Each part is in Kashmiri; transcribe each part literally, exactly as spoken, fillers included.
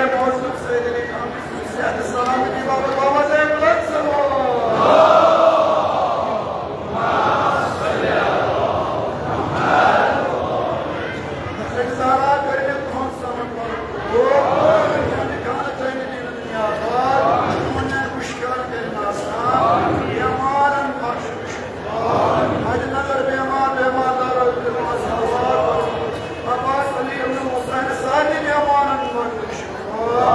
موجود سید علی خان صحت سلامتی باپتھ بابا جان بلند سلام۔ زارا کٔرِتھ تُہُنٛد سمن پَنُن قبوٗل۔ یعنی خانہٕ چٲنۍ دیٖنہٕ دُنیا آباد۔ یِمَن جایَن ہُشیار کٔرِتھ آسان۔ بٮ۪مارَن بخش شفا۔ مَدِ نظر بٮ۪مار، بٮ۪مار دارو دِلَس آباد۔ عباس علی ابن حسین سارنٕے بٮ۪مارَن بخش شفا۔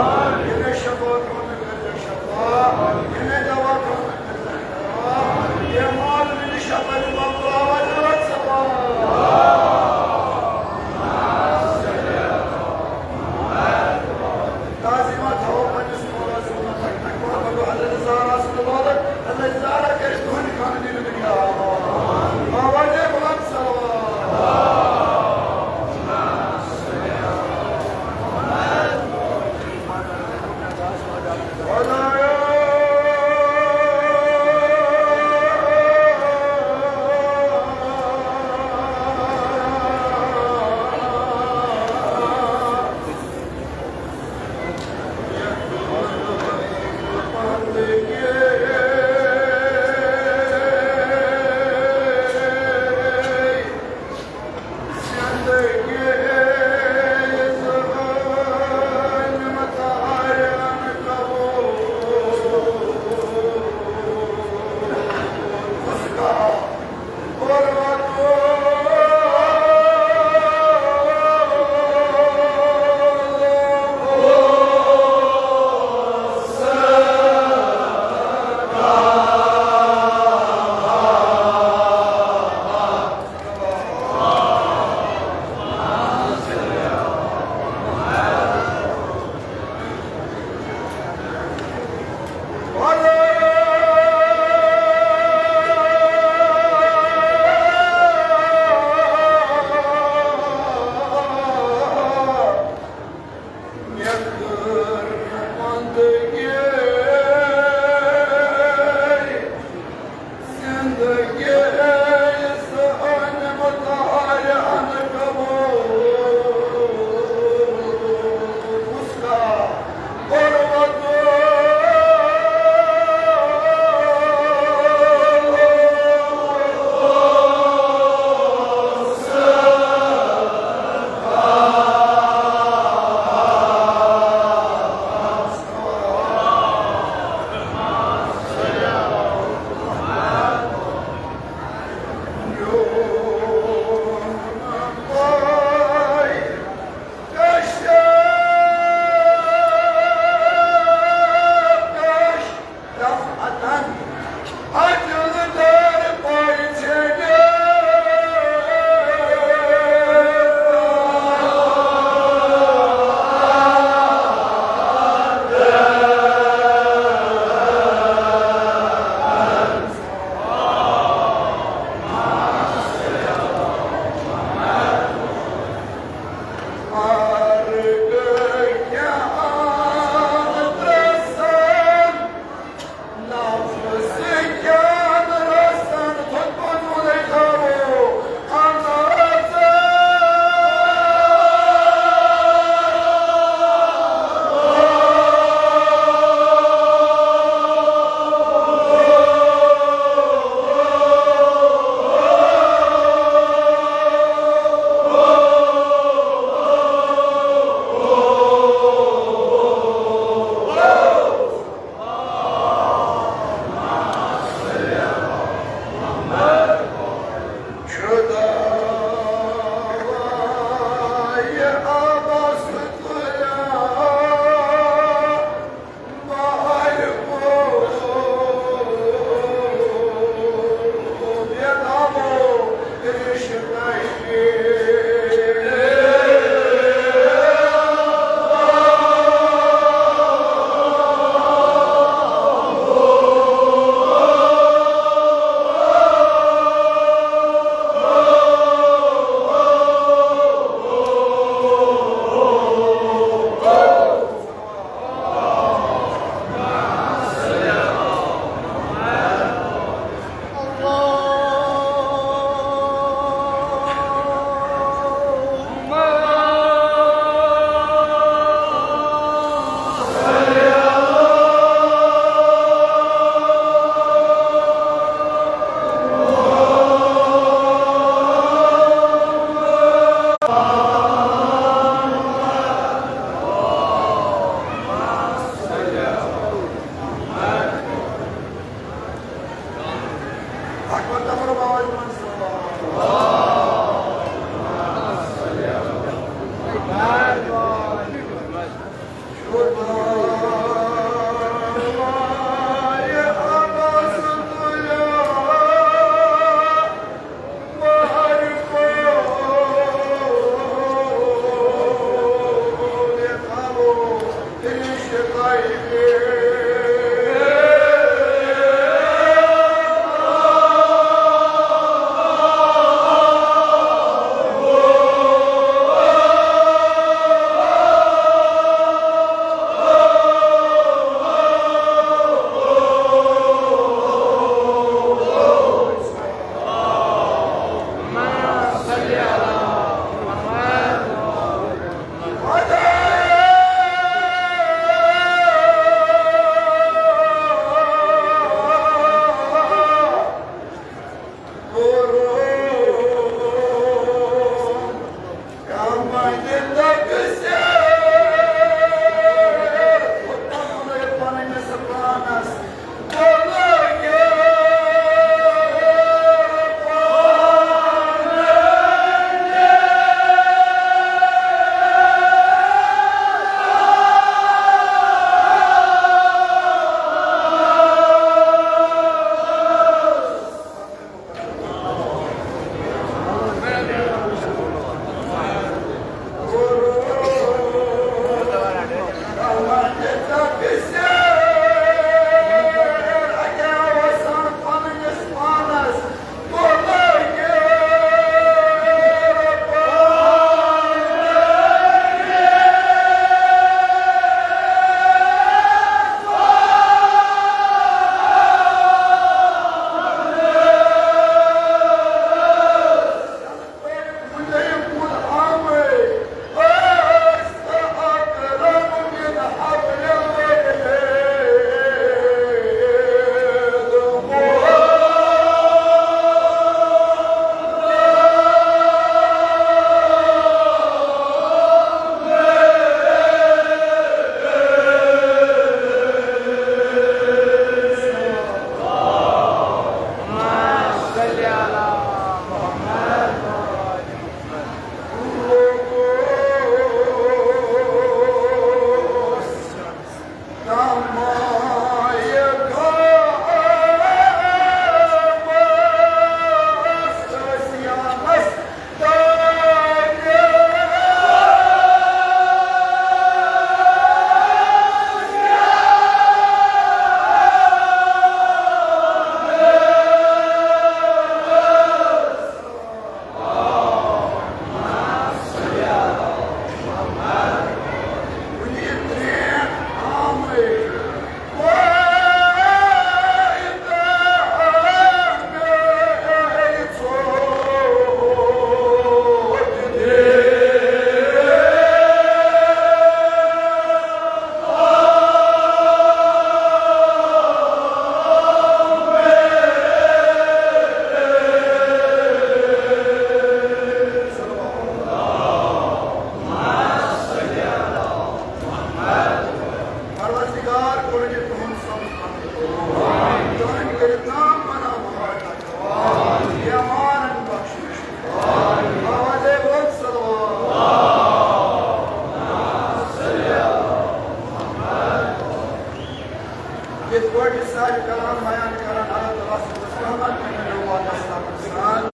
سارے کلام بیان کران، اللہ تعالیٰ سٕنٛدِس رحمت کہِ نبوتس سان۔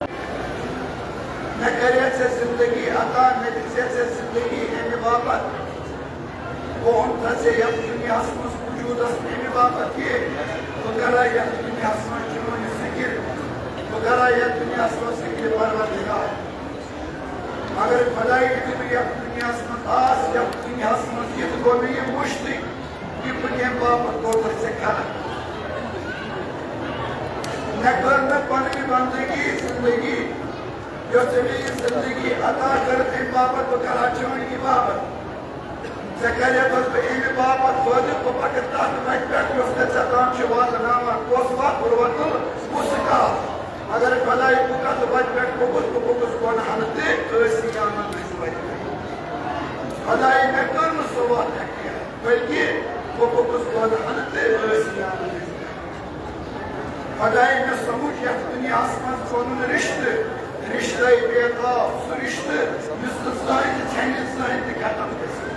مےٚ کریٚیہِ ژےٚ زندگی عطا، مےٚ دِژے ژےٚ زندگی اَمہِ باپتھ۔ بہٕ اوٚنتھا ژےٚ یتھ دُنیاہس منٛز وجوٗدس اَمہِ باپتھ کہِ بہٕ کرا یتھ دُنیاہس منٛز چٲنۍ ذِکِر، بہٕ کرا یتھ دُنیاہس منٛز ذِکرِ پروردگار۔ مگر خداے، یُتھُے بہٕ یتھ دُنیاہس منٛز آس، یتھ دُنیاہس منٛز یِتھ گوٚو مےٚ یہِ مٔشتٕے، یہِ بہٕ کمہِ باپتھ کوٚرتھس ژےٚ خلق؟ مےٚ کٔر نہٕ پنٕنۍ بندگی، زندگی، یۄس ژےٚ مےٚ یہِ زندگی عطا کٔر، اَمہِ باپتھ بہٕ کرٕ ہا چٲنۍ عبادت۔ ژےٚ کریتھس بہٕ اَمہِ باپتھ پٲدٕ، بہٕ پکہٕ تتھ وتہِ پٮ۪ٹھ، یۄس مےٚ ژےٚ تام چھِ واتناوان، کۄس وتھ؟ عروة الوثقی۔ مگر خداے، بہٕ کتھ وتہِ پٮ۪ٹھ پوٚکُس؟ بہٕ پوٚکُس گۄنہن تہٕ عٲصیانن ہٕنٛزِ وتہِ پٮ۪ٹھ۔ خداے، مےٚ کٔر نہٕ سۄ وتھ اختیار، بلکہِ بہٕ پوٚکُس گۄنہن تہٕ عٲصیانن ہٕنٛزِ وتہِ پٮ۪ٹھ۔ خداے، مےٚ سمجھ یتھ دُنیاہس منٛز پنُن رشتہٕ، رشتَے بے تاب، سُہ رشتہٕ یُس نہٕ زٕہٕنۍ تہِ ژھٮ۪نہِ، زٕہٕنۍ تہِ ختم گژھِ۔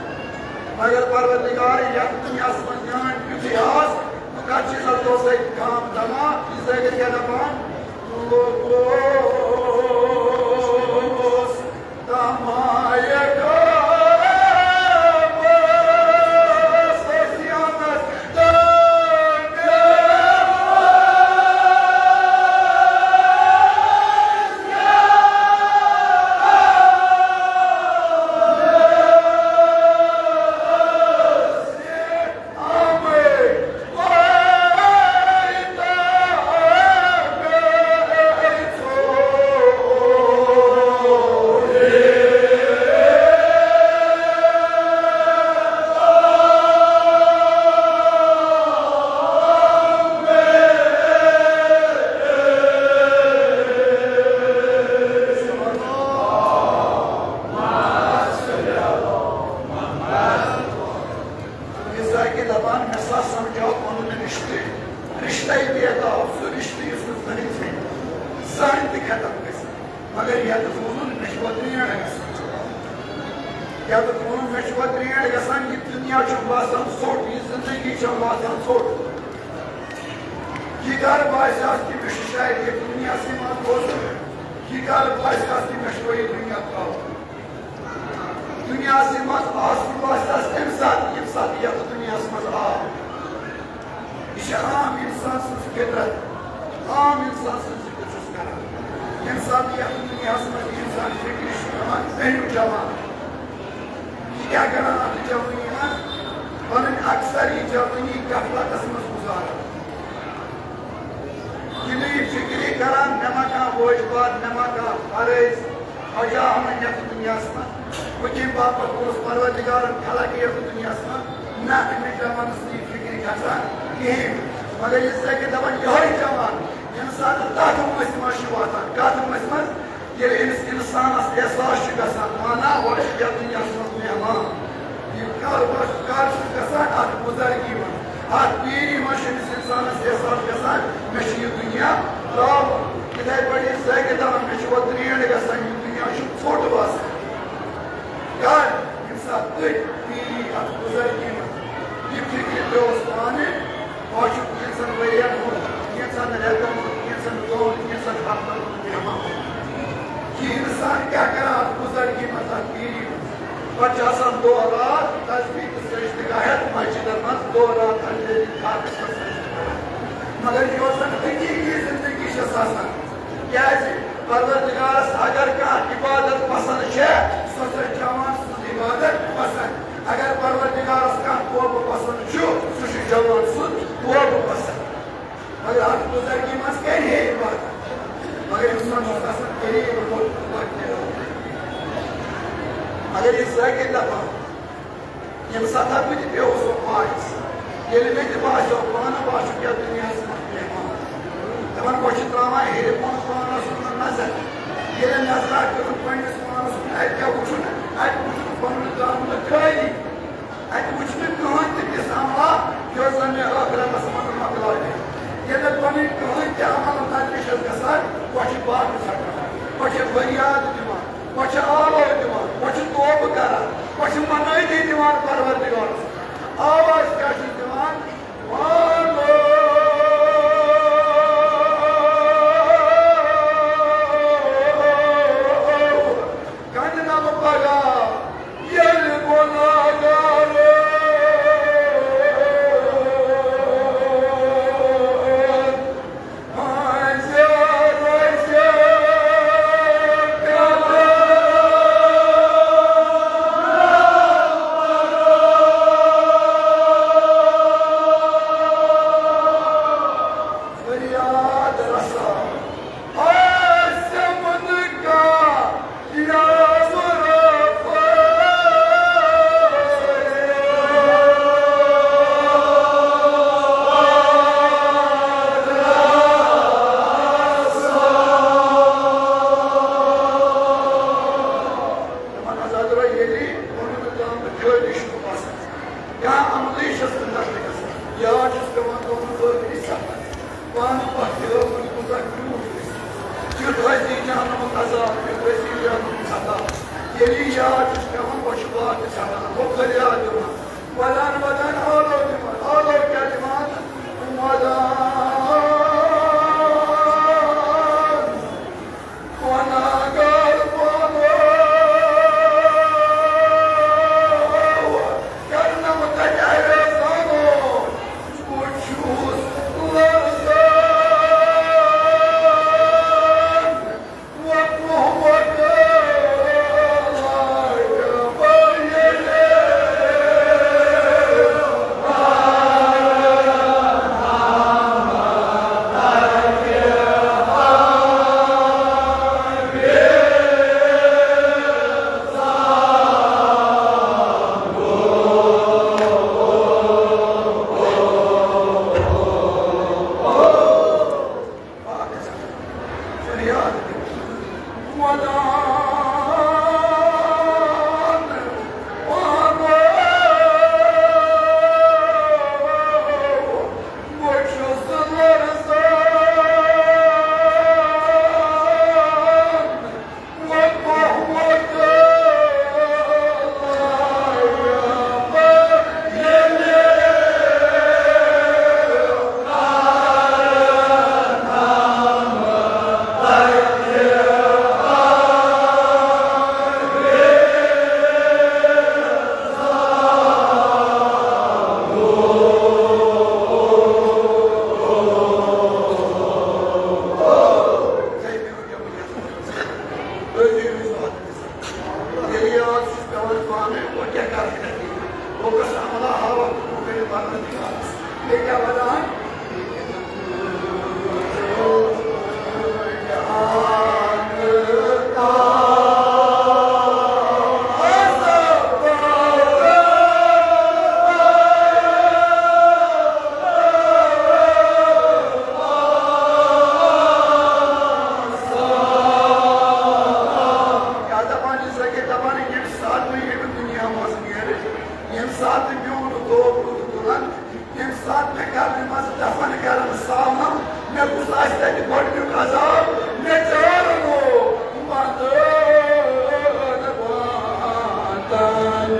مگر پروردگار، یتھ دُنیاہس منٛز میٲنۍ یُتھُے آس، بہٕ کتھ چیٖزس دوسے کام دما، یہِ زٲگِر کیٛاہ دپان؟ لوگوس دمائے کعبہ سیانت یہِ زاکہِ دپان، مےٚ سا سمجھاو پنُن رشتہٕ، رشتَے بے تاب، سُہ رشتہٕ یُس نہٕ زٕہٕنۍ ژھٮ۪نہِ، زٕہٕنۍ تہِ ختم گژھِ۔ مگر یتھ ووٚنُن، مےٚ چھِ وۄنۍ ترٛیٚنٛڈ گژھان۔ یتھ ووٚنُن، مےٚ چھِ وۄنۍ ترٛیٚنٛڈ گژھان، یہِ دُنیا چھُم باسان ژھوٚٹ، یہِ زندگی چھم باسان ژھوٚٹ۔ یہِ کر باسیٚس کہِ مےٚ چھُ شاید یتھ دُنیاہسٕے منٛز روزُن؟ یہِ کر باسیٚس کہِ مےٚ چھُ وۄنۍ یہِ دُنیا ترٛاوُن؟ دُنیاہسٕے منٛز آسُن باسیٚس تمہِ ساتہٕ، ییٚمہِ ساتہٕ یتھ دُنیاہس منٛز آو۔ یہِ چھِ عام انسان سٕنٛز فطرت، عام انسان سٕنٛز ذِکر چھُس کران۔ ییٚمہِ ساتہٕ یَتھ دُنیاہَس منٛز یہِ انسان فِکرِ چھُ پٮ۪وان، بٔرِو جوان۔ یہِ کیٛاہ کران اَتھ جوٲنی منٛز؟ پَنٕنۍ اکثر یہِ جوٲنی غفلتَس منٛز گُزاران۔ یہِ نہٕ یہِ فِکرِ کران، مےٚ ما کانٛہہ وٲجبات، مےٚ ما کانٛہہ فرٲیض۔ بچاونہٕ یتھ دُنیاہس منٛز۔ بہٕ کمہِ باپتھ کوٚرُس پروردگارن خلق یتھ دُنیاہس منٛز؟ نہ، أمِس جوانس نہٕ یہِ فِکرِ کھسان کِہیٖنۍ۔ مگر یہِ زِ کہِ دپان یِہوٚے جوان، ییٚمہِ ساتہٕ تتھ وٲنٛسہِ منٛز چھُ واتان، کتھ وٲنٛسہِ منٛز؟ ییٚلہِ أمِس انسانس احساس چھُ گژھان، دپان، نہ، وۄنۍ چھُ یتھ دُنیاہس منٛز مہمان۔ یہِ کر، کر چھُ گژھان اتھ بُزرگی منٛز؟ اتھ پیٖری منٛز چھُ أمِس اِنسانَس احساس گژھان، مےٚ چھُ یہِ دُنیا ترٛاوُن۔ یِتھَے پٲٹھۍ یہِ زٲگِر دَپان، مےٚ چھُ وۄنۍ ترٛیٚیِنٛڈ گژھان، یہِ دُنیا چھُ ژھوٚٹ باسان۔ کر؟ ییٚمہِ ساتہٕ أتھۍ پیٖری اَتھ بُزرگی منٛز یہِ فِکرِ پیوٚوُس پانہٕ، بہٕ چھُس کینٛژَن ؤرِیَن ہُنٛد، کینٛژَن رٮ۪تَن ہُنٛد، کینٛژَن دۄہَن، کینٛژَن ہفتَن ہُنٛد مہمان۔ یہِ اِنسان کیٛاہ کَران اَتھ بُزرگی منٛز، اَتھ پیٖری منٛز؟ پتہٕ چھِ آسان دۄہ راتھ تسبیح تہٕ سجدٕ گاہَس مسجدَن منٛز، دۄہ راتھ اَنجٲنی خاکَس پٮ۪ٹھ سجدٕ کران۔ مگر یۄس زَن حقیٖقی زندگی چھَس آسان، کیٛازِ؟ پروردگارَس اگر کانٛہہ عبادت پسند چھےٚ، سۄ چھےٚ جوان سٕنٛز عبادت پسند۔ اگر پروردگارَس کانٛہہ توبہٕ پسند چھُ، سُہ چھُ جوان سُنٛد توبہٕ پسند۔ مگر اَتھ بُزرگی منٛز کَرِ ہے عبادت، مگر اِنسان چھُ آسان قریب ووت۔ مگر یہِ زٲگِر دَپان، ییٚمہِ ساتہٕ بہٕ تہِ پیوٚوُس وۄنۍ پاٹھِس، ییٚلہِ مےٚ تہِ باسیو پانہٕ باسیو کیٛاہ دُنیاہَس منٛز مہمان، دَپان، بہٕ چھُس ترٛاوان ہیٚرِ بۄن پانَس کُن نظر۔ ییٚلہِ نظرا کٔرٕم پنٛنِس پانَس کُن، اَتہِ کیٛاہ وٕچھُن؟ اَتہِ وٕچھُن پَنُن درٛامُت خٲلی۔ اَتہِ وٕچھ نہٕ کٕہٕنۍ تہِ تِژھ عملا، یۄس زَن مےٚ ٲخرتَس منٛز مۄکلاوِ۔ ییٚلہِ نہٕ پَنٕنۍ کٕہٕنۍ تہِ عمل نَتیٖجَس گژھان، پَتہٕ چھِ باقٕے ژَٹان، پَتہٕ چھِ فریاد دِوان، پَتہٕ چھِ آلو دِوان، پَتہٕ چھِ توبہٕ کران، پَتہٕ چھِ منٲیتی دِوان پَروَردِگارَس۔ آواز کیٛاہ چھِ دِوان؟ وَنُن۔ آسمن کا یاور تمن حضرت ییٚلہِ ووٚنُن تام خٲلی چھُ آسان۔ یا عملٕے چھَس نہٕ نقل گژھان۔ یا چھُس پٮ۪وان تُہُنٛد ٲخری سفر۔ پانہٕ پتھ تہِ ٲخٕر کوٗتاہ کیوٗٹھ گژھِ۔ یُتھ ٲسۍ دی جہنمُک عذاب، یُتھ ٲسۍ دی جہنمُک عذاب۔ ییٚلہِ یاد چھُس پٮ۪وان، بہٕ چھُس وارٕ تہِ ژھٮ۪نان، بہٕ فریاد دِوان۔ ودان ودان آلو دِوان، آلو کیٛاہ دِوان؟ ودان۔ گۄناہگار پانہٕ کرنم تتہِ عیب زانو، بہٕ چھُس لرزان۔ وۄنۍ وۄنۍ فریاد دِوان۔ ودان پانہٕ بہٕ چھُس لرزان۔ ییٚلہِ یاد چھُس پٮ۪وان پانہٕ، وۄنۍ کیٛاہ کَرٕ؟ بہٕ گژھٕ عملہ ہاوَکھ، بہٕ کَرٕ پَنُن یاد۔ بیٚیہِ کیٛاہ وَنان؟ کیٛاہ دَپان یہِ زَکہِ دَپان، ییٚمہِ ساتہٕ بہٕ ییٚمہِ دُنیا منٛز نیرٕ، ییٚمہِ ساتہٕ میون روح روٗد تُلان، ییٚمہِ ساتہٕ مےٚ قبرِ منٛز دفن کرن ساونم، مےٚ کُس آسہِ تَتہِ گۄڈٕنیُک عذاب؟ مےٚ ژارن ہو وطن وطن۔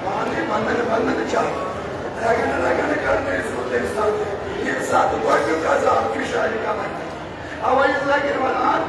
پانے بندن بندن چاہے۔ رگن رگن کرنے سو تمہِ ساتہٕ، ییٚمہِ ساتہٕ گۄڈٕنیُک عذاب چھُ شاعرِ کلام۔ اوے یہِ لگن ونان۔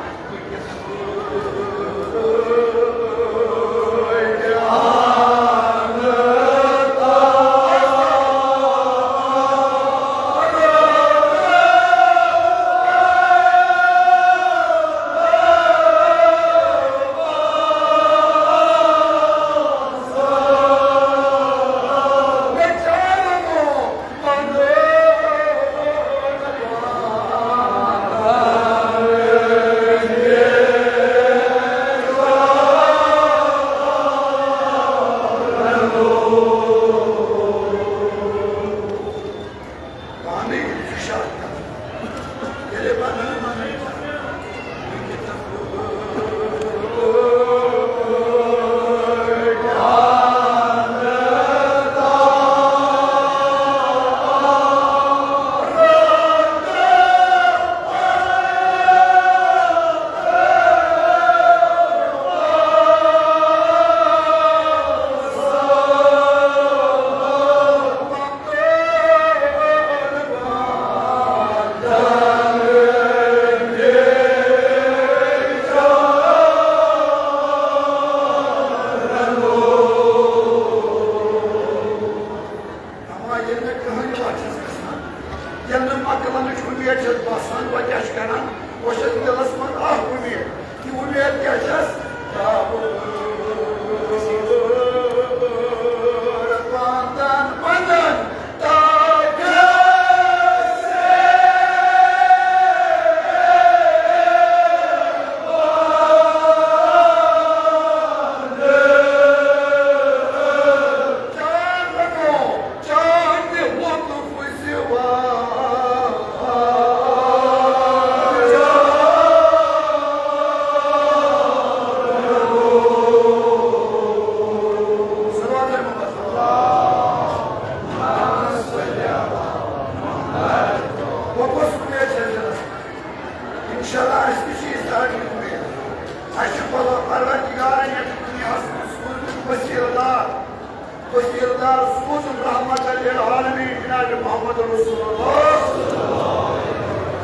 کردار سوزُن رحمت للعالمین جناب محمد رسول اللہ۔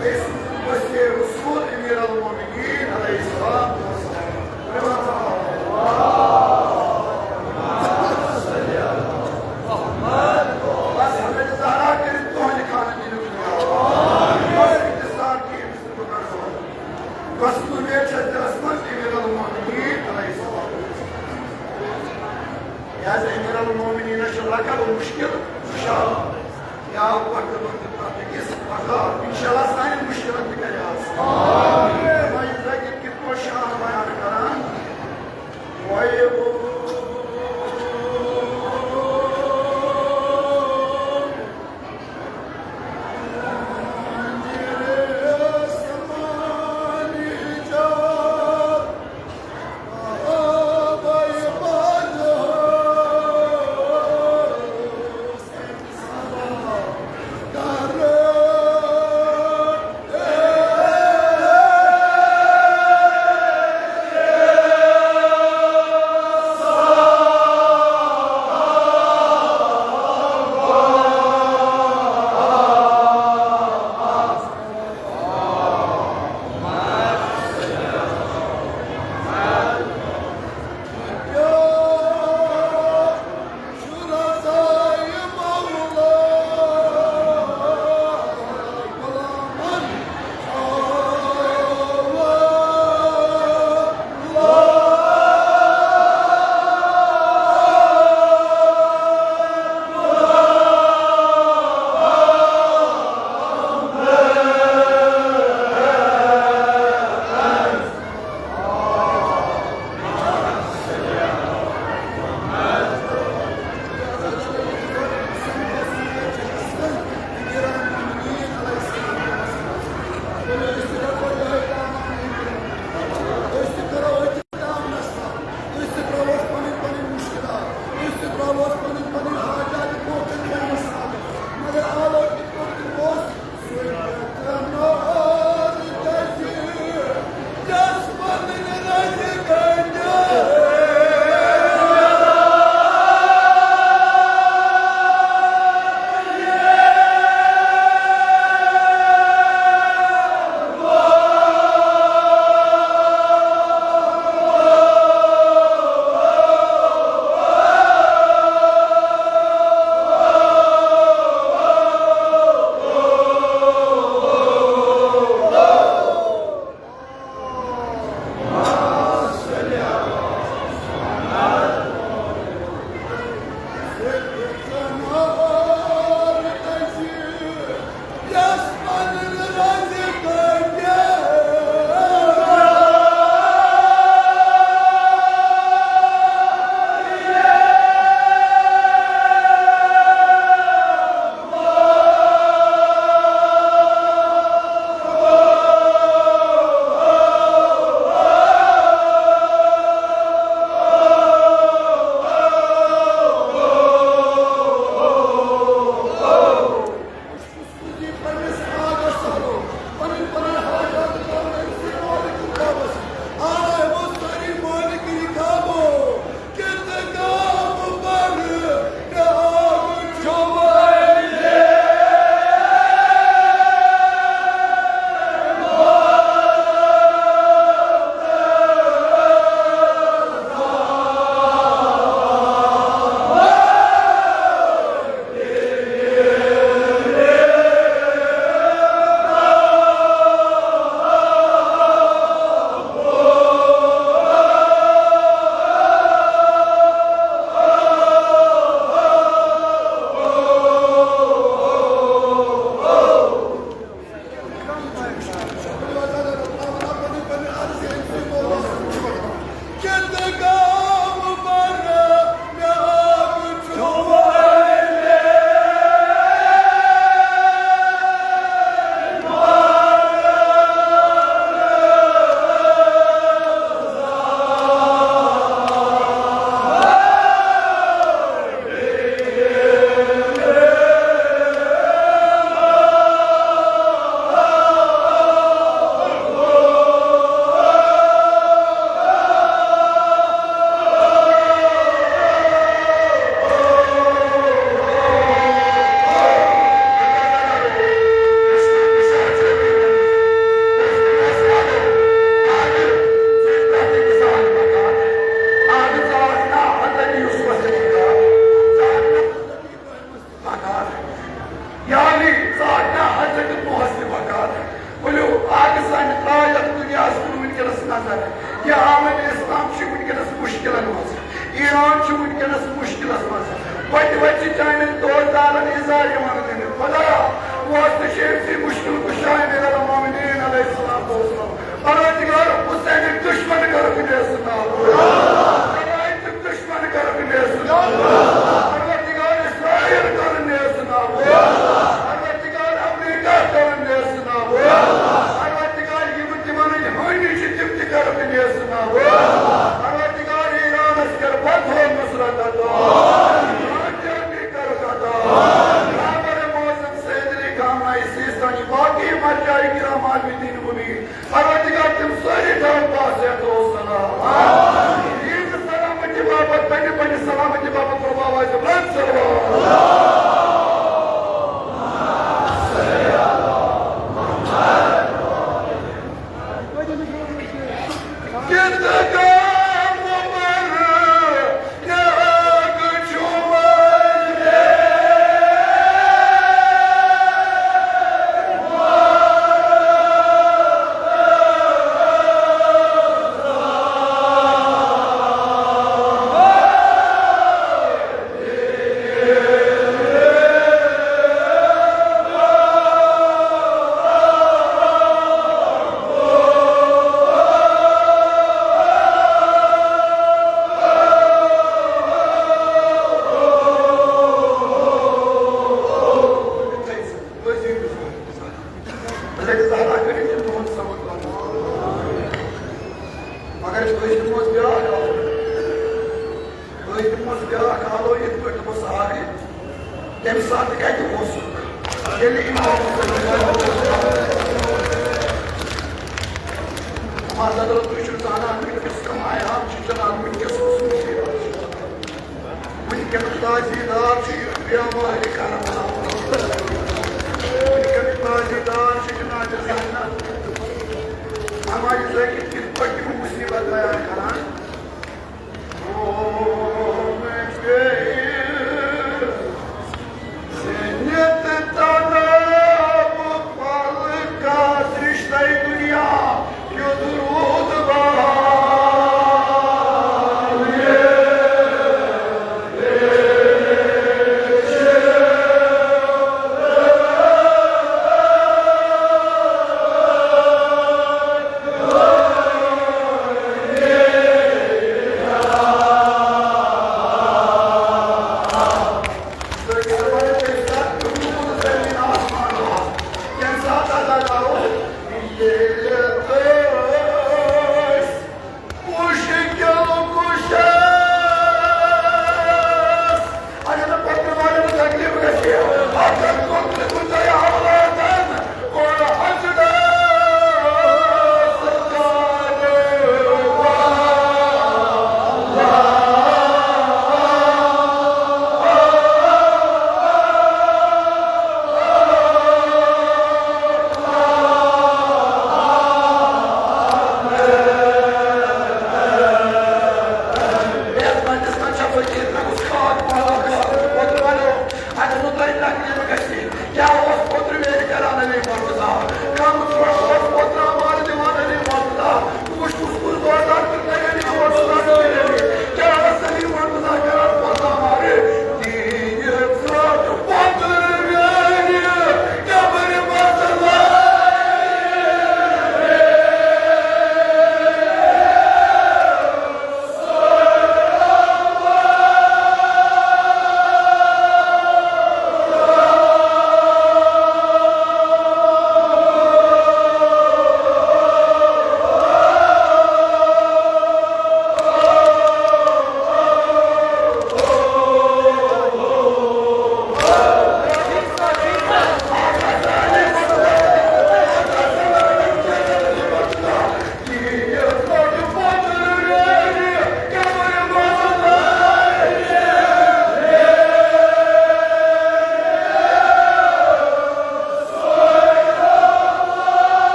بیٚیہِ سوزُن وصی رسول امیر المومنین علیہ السلام۔ بس حضرت زہرا کٔرِتھ تُہنٛدِ خانہٕ دِنُک بس اختصار کٔرِتھ۔ بس اُمید چھےٚ دِلس منٛز امیر المومنین علیہ السلام۔ یہِ حظ امیر المومنین چھُ لقب مشکل کشا۔ یا وقت وقت پتہٕ أکِس پگاہ انشاءاللہ سانٮ۪ن مشکلن تہِ کرِ آسان۔ وۄنۍ لگہِ کِتھ پٲٹھۍ شعر بیان کران۔ وۄنۍ یہِ عالمِ اسلام چھُ وٕنکیٚنَس مُشکِلَن منٛز۔ ایران چھُ وٕنکیٚنَس مُشکِلَس منٛز۔ وَتہِ وَتہِ چھِ چانٮ۪ن دوستدارَن اظہار یِوان دِنہٕ۔ خۄدایا، واسطہٕ چھُ أمۍ سٕے مُشکِل کُشا امیر المومنین علیہ الصلوۃ والسلام۔ پروردگار، حسینٕکۍ دُشمَن کَرُکھ نیست نابود۔ شیعیتٕکۍ دُشمَن کَرُکھ نیست نابود۔ پروردگار، اسرائیل کَرُن نیست نابود۔ پروردگار، امریکہ کَرُن نیست نابود۔ پروردگار، یِم تِمن ہٕنٛدۍ حٲمی چھِ، تِم تہِ کَرُکھ نیست نابود۔ پروردگار، ایرانَس کَر فتح و نصرت عطا۔ کامیابی کَرُکھ عطا۔ رہبر معظم سید علی خامنہ ای سیستانی، باقی مرجع کرام عابدین منیر، پروردگار، تِم سٲری تھاوُن باصحت و سلام۔ یِہنٛزِ سلامتی باپتھ، پننہِ پننہِ سلامتی باپتھ پرو آواز بلند صلوات۔ مگر أسۍ دِمو بیٛاکھ عالم۔ أسۍ دِمو بیٛاکھ عالم، یِتھ پٲٹھۍ دوٚپُس صحابی، تَمہِ ساتہٕ کَتہِ اوسُکھ؟ ییٚلہِ امام حسین، مطلب، تُہۍ چھِو زانان، وٕنکیٚس کَم آیام چھِ چَلان، وٕنکیٚس اوس نہٕ یہِ۔ وٕنکیٚنُک تازیٖدار چھُ یہِ بیمارِ کربلا۔ وٕنکیٚنُک تازیٖدار چھُ جناب زینب۔ اما یہِ زٲنِتھ کِتھ پٲٹھۍ یِم مُصیٖبت بیان کران۔ زینت تناب پل کا رشتہ دنیا۔